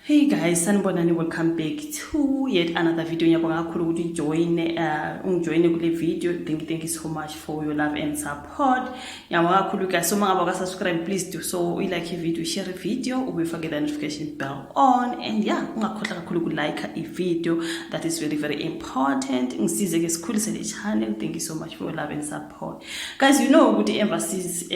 Hey guys, sanibonani, welcome back to yet another video. Ngiyabonga kakhulu ukuthi join ungijoyine kule video. Thank you so much for your love and support. Ngiyabonga kakhulu, guys. So mangabe ka subscribe, please do so. You like video, share video, ube fake the notification bell on, and yeah, ungakhohlwa kakhulu ku like i video. That is very, very important. Ngisize ke sikhulise le channel. Thank you so much for your love and support. Guys, you know ukuthi emphasis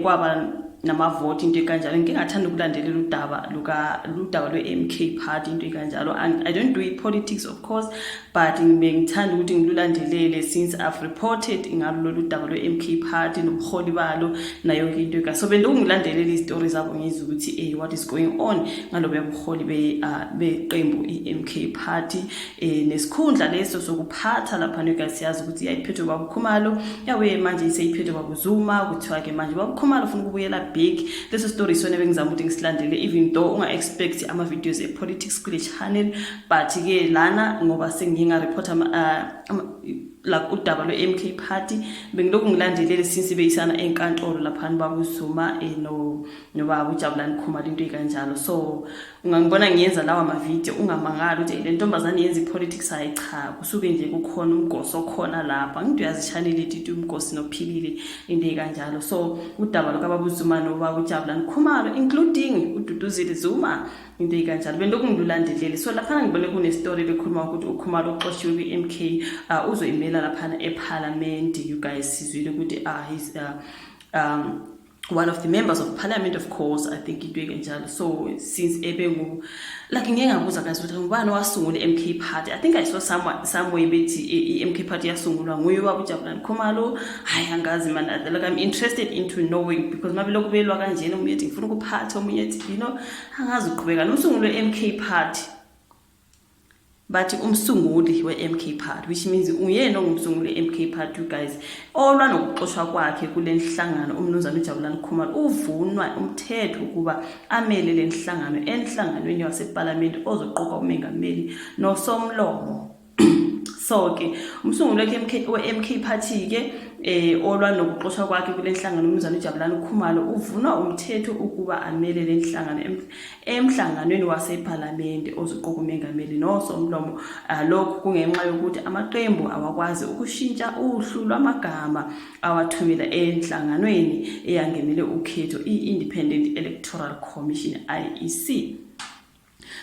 kwaba namavoti, into ekanjalo. Ngike ngathanda ukulandelela udaba luka ludaba lwe-MK Party, into ekanjalo, and I don't do politics, of course, but bengithanda ukuthi ngilulandelele since I've reported ngalo lolu daba lwe-MK Party nobuholi balo nayo yonke into eka. So bendilokhu ngilandelela izitori zabo, ngizwe ukuthi what is going on ngalobuya buholi beqembu i-MK Party, nesikhundla leso sokuphatha lapha. Guys, siyazi ukuthi yayiphethwe baba Khumalo, yabuye manje iseyiphethwe baba Zuma. Kuthiwa ke manje baba Khumalo ufuna ukubuyela big. Leso story sona bengizama ukuthi ngisilandele, even though unga-expect ama-videos e-politics kule channel, but ke lana ngoba sengiye nga-report like udaba lwe-MK Party, bengilokhu ngilandelele since beyisana enkantolo laphana baba uZuma no nobaba uJabulani Khumalo, into ekanjalo. So ungangibona ngiyenza lawa mavidiyo, ungamangali ukuthi le ntombazane yenza i-politics. Hayi cha, kusuke nje kukhona umgosi okhona lapha. Ngithi uyazi i-channel ethu ithi Umgosi Nophilile, into ekanjalo. So udaba lukababa uZuma nobaba uJabulani Khumalo, including uDuduzile Zuma, into ekanjalo, bendokhu ngilulandelele. So laphana ngibone kune-story bekhuluma ukuthi uKhumalo uxoshiwe kwi-MK, uzoyimela laphana ephalamende. You guys, sizwile ukuthi he's one of the members of parliament, of course, I think, into ekanjalo. So since ebengu like, ngike ngabuza, guys, ukuthi ngubani owasungula i-MK Party. I think I saw somewhere bethi i-MK Party yasungulwa nguye ubaba uJabulani Khumalo. Hayi, angazi man. Like, I'm interested into knowing because mabe lokhu belwa kanjena, omunye ethi ngifuna ukuphatha, omunye ethi, angazi uqhubeka nomsunguli we-MK Party. Bathi umsunguli we-MK Party, which means uyena ongumsunguli we-MK Party, you guys. Olwa nokuxoshwa kwakhe kule nhlangano, umnumzane uJabulani Khumalo, uvunwa umthetho ukuba amele le nhlangano enhlanganweni wasePalamende ozoqoka umengameli nosomlomo. So ke umsunguli we-MK Party ke, olwa nokuxoshwa kwakhe kule nhlangano, umnumzane uJabulani Khumalo, uvunwa umthetho ukuba amele le nhlangano emhlanganweni wasephalamende ozoqoka umengameli nosomlomo. Lokhu kungenxa yokuthi amaqembu awakwazi ukushintsha uhlu lwamagama awathumela enhlanganweni eyangemele ukhetho, i-Independent Electoral Commission, IEC.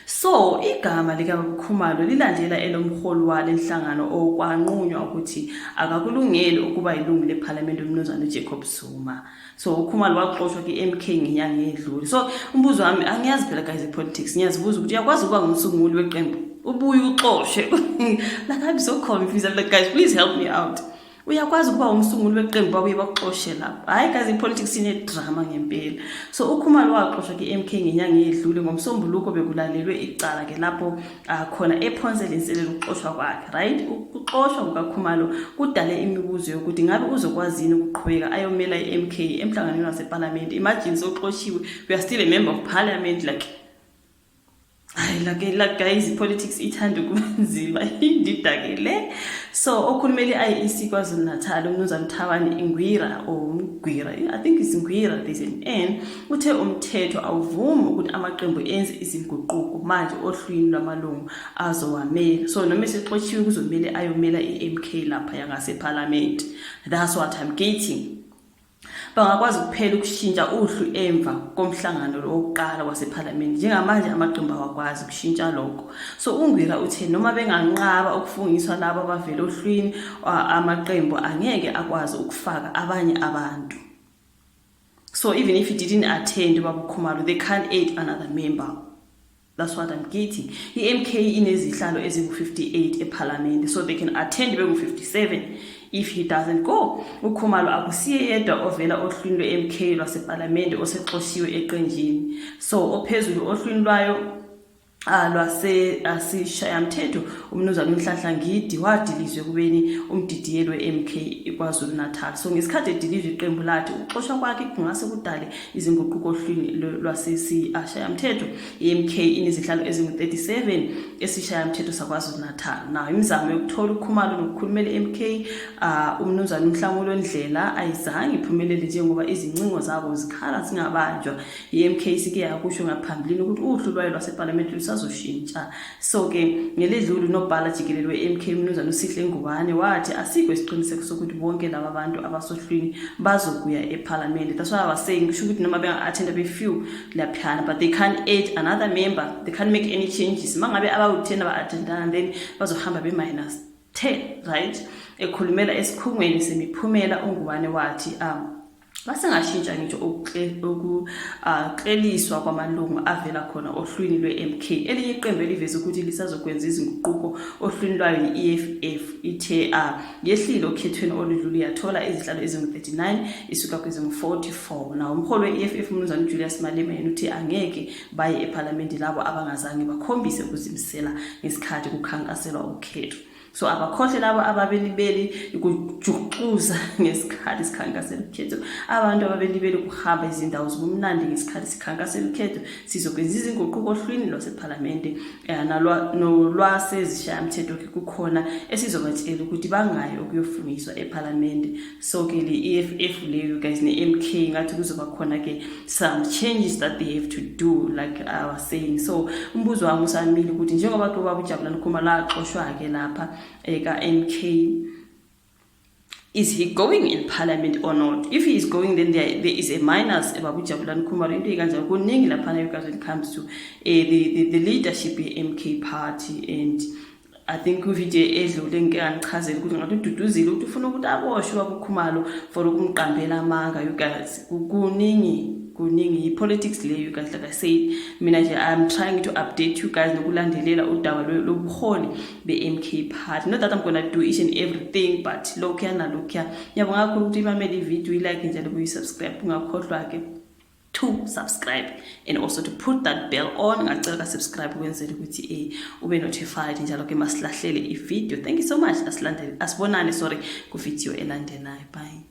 So igama likaKhumalo lilandela elomholi wale nhlangano okwanqunywa ukuthi akakulungeli ukuba ilungu lephalamende, umnumzane uJacob Zuma. So uKhumalo waxoshwa kwi-MK ngenyanga edlule. So umbuzo wami, angiyazi phela, guys, i-politics, ngiyazibuza ukuthi uyakwazi ukuba ngumsunguli weqembu ubuye uxoshwe? Like, I'm so confused. I'm like, guys, please help me out. Uyakwazi ukuba umsunguli weqembu babuye bakuxoshe lapho? Hhayi guys, i-politics ine-drama ngempela. So uKhumalo waxoshwa ki-MK ngenyanga eyedlule. Ngomsombuluko bekulalelwe icala-ke lapho khona ephonsele inselelo ukuxoshwa kwakhe, right? Ukuxoshwa kukaKhumalo kudale imibuzo yokuthi ngabe uzokwazi yini ukuqhubeka ayomela i-MK emhlanganweni wasephalamende. Imagine, soxoshiwe, we are still a member of parliament. Like, hayi, like guys, i-politics ithanda ukuba nzima, indidakele. So okhulumela i-IEC KwaZulu Natal, umnumzane Thabani Ngwira or Mgwira, I think it's Ngwira, there's an N, uthe umthetho awuvumi ukuthi amaqembu enze izinguquko manje ohlwini lwamalungu azowamela. So noma esexotshiwe, kuzomele ayomela i-MK lapha yangasephalamende. That's what I'm getting. Bangakwazi kuphela ukushintsha uhlu emva komhlangano wokuqala wasephalamende. Njengamanje amaqembu awakwazi ukushintsha lokho. So uNgwira uthe noma benganqaba ukufungiswa labo abavela ohlwini, amaqembu angeke akwazi ukufaka abanye abantu. So even if he didn't attend, ubaba Khumalo, they can't add another member. That's what I'm getting. I-MK inezihlalo ezingu-58 ephalamende, so they can attend bengu-57 if he doesn't go. UKhumalo akusiye yedwa ovela ohlwini lwe-MK lwasephalamende osexoshiwe eqenjini. So ophezulu ohlwini lwayo Lwase asishayamthetho umnumzane uNhlanhla Ngidi wadilizwe kubeni umdidiyeli we-MK KwaZulu Natal. So ngesikhathi edilizwe, iqembu lathi ukuxoshwa kwakhe kungase kudale izinguquko ohlwini lwasesishayamthetho. I-MK inezihlalo ezingu-37 esishayamthetho saKwaZulu Natal. Nayo imizamo yokuthola uKhumalo nokukhulumela i-MK, umnumzane uMhlamulo Ndlela, ayizange iphumelele njengoba izincingo zabo zikhala zingabanjwa. I-MK sike yakusho ngaphambilini ukuthi uhlu lwayo lwasephalamende lusazoshintsha. So-ke ngeledlule unobhala jikelele we-MK, umnumzane uSihle Ngubane, wathi asikho isiqiniseko sokuthi bonke laba bantu abasohlwini bazokuya ephalamende. That's why I was saying, kusho ukuthi noma benga-attenda be-few laphiyana, but they can't add another member, they can't make any changes. Uma ngabe abawu-10 aba-attendana, then bazohamba be-minus 10, right? Ekhulumela esikhungweni semiphumela, uNgubane wathi basengashintsha ngisho ukukleliswa kwamalungu avela khona ohlwini lwe-MK. Elinye iqembu eliveze ukuthi lisazokwenza izinguquko ohlwini lwayo yi-EFF. Ithe yehlile okhethweni oludlule, yathola izihlalo ezingu-39 isuka kwezingu-44. Nawo umholi we-EFF, umnumzane uJulius Malema, yena uthi angeke baye ephalamende labo abangazange bakhombise ukuzimisela ngesikhathi kukhankaselwa ukhetho. So abakhohle labo ababelibeli ukujuxuza ngesikhathi sikhankasela ukhetho, abantu ababelibeli ukuhamba izindawo zobumnandi ngesikhathi sikhankasela ukhetho. Sizokwenza izinguquko ohlwini lwasephalamende nolwasezishayamthetho. Ke kukhona esizobatshela ukuthi bangayi ukuyofungiswa ephalamende. So ke le EFF leyo, guys, ne-MK, ngathi kuzoba khona ke some changes that they have to do, like I was saying. So umbuzo wami usamile ukuthi njengoba ke ubaba uJabulani Khumalo axoshwa-ke lapha ka-MK, is he going in parliament or not? If he is going, then there is a minus ebaba uJabulani Khumalo. Into ikanjalo, kuningi laphana, you guys, when it comes to the leadership ye-MK Party. And I think kwividiyo edlule ngike nganichazela ukuthi ngathi ududuzile ukuthi ufuna ukuthi aboshwe ubaba uKhumalo for ukumqambela amanga. You guys, kuningi, kuningi, i-politics leyo, you guys. Like I said, mina nje I'm trying to update you guys nokulandelela udaba lobuholi be-MK Party. Not that I'm gonna do each and everything, but lokhuya nalokhuya. Ngiyabonga kakhulu ukuthi imamele ividiyo, i-like njalo kuyi-subscribe. Ungakhohlwa-ke to subscribe and also to put that bell on. Ngacela ka-subscribe ukwenzela ukuthi ube notified njalo ke masilahlele ividiyo. Thank you so much. Asilandele, asibonane, sorry, kuvidiyo elandelayo. Bye.